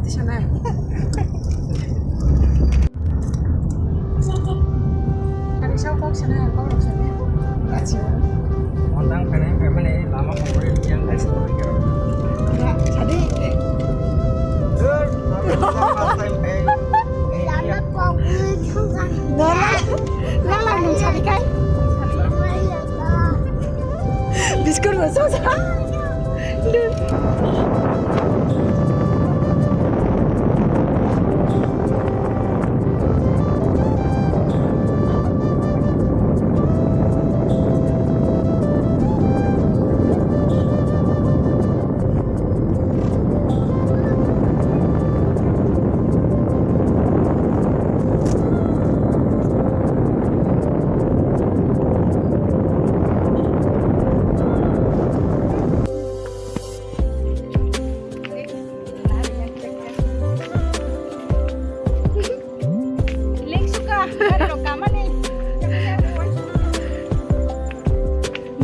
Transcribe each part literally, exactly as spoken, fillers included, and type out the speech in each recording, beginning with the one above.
Sanai. Kari sao kok sanai, kok rok sanai. Achi. Montang khanai khaimani lama kongkori yang guys. Sadi. Dur, lama kongkori yang guys. Lama kongkori yang guys. Nala, nala nung sadi kai. Biscuit bo sosa.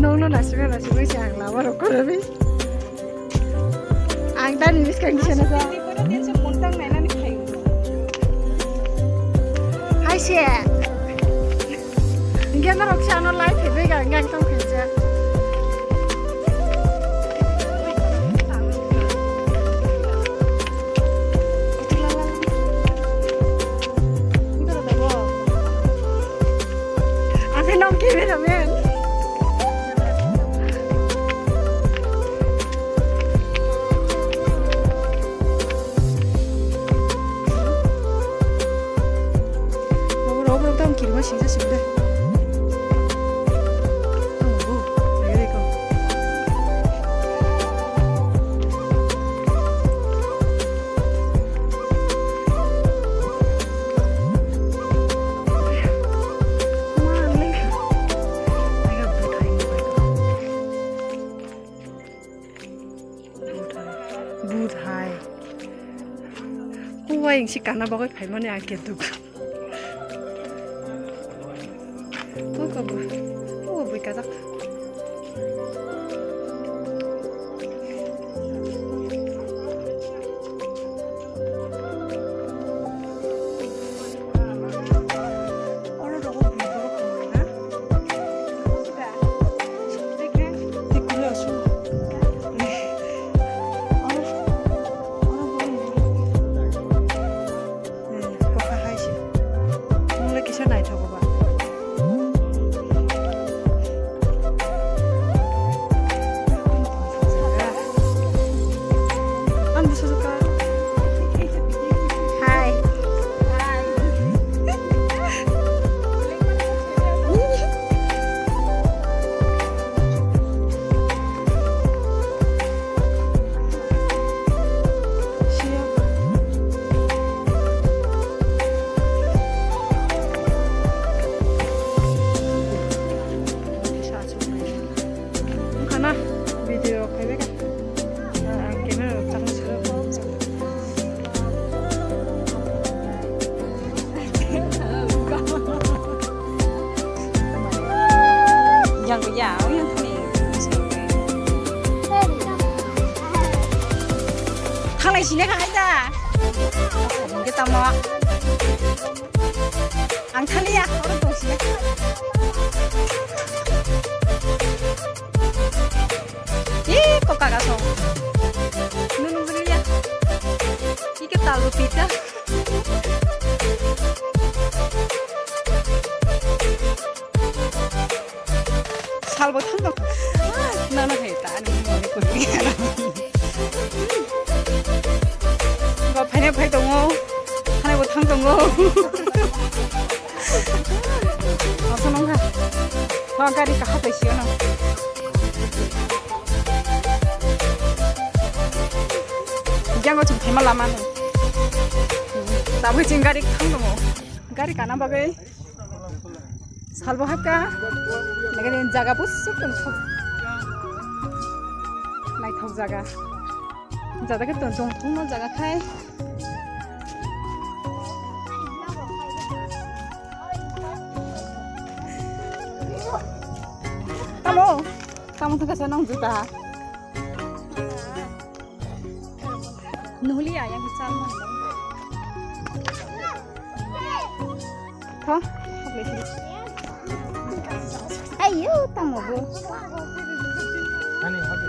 Nongno nasugna nasugwi se ang lama rok kwrwi. Ang tani bwskang kisa na sa. Hai se. Hingke norok se ano live phaibai ga, hingke ang tong khaijak. Ang khe nong camera man. Rogo rogo tamo kirima singsa singsa. Tamo bo, rega rega. But hai. Kuwai wngsi kana bagwi phaimani ang khe duk. Kok kok bo. Kok bui kajak. Kokha hai se. Nwng le kisa naithogo ba. Ang bwsajwk ka. Hai. Wngkha na video khaibakha. Ang camera rok chakma saka. Yang ya, yang kami. Khalai sini kha aida. Kita mau. Ang thaliya, oro tongsi. Ih, kok kaga song. Nunu beliya. Ike talu pita. Salbo thangkha. Nana hai ta ani mone kuri. Ba phane phai tongo. Phane bo thang tongo. Asa nong ha. Ba gari kaha pai sio na. Jango chum thema lama no. Tabui ching gari thang tongo. Gari kana bagwi. Salbo hakha, nagani jaga busuk tongthok. Naithok jaga. Jaga khe tong tongthokno jaga khai. Tamo, tamo thangkha sa nang juta. Nuhliya yang bichar mo. Tho, hokle sini. Ayo, tamo bo. Ani, hadi.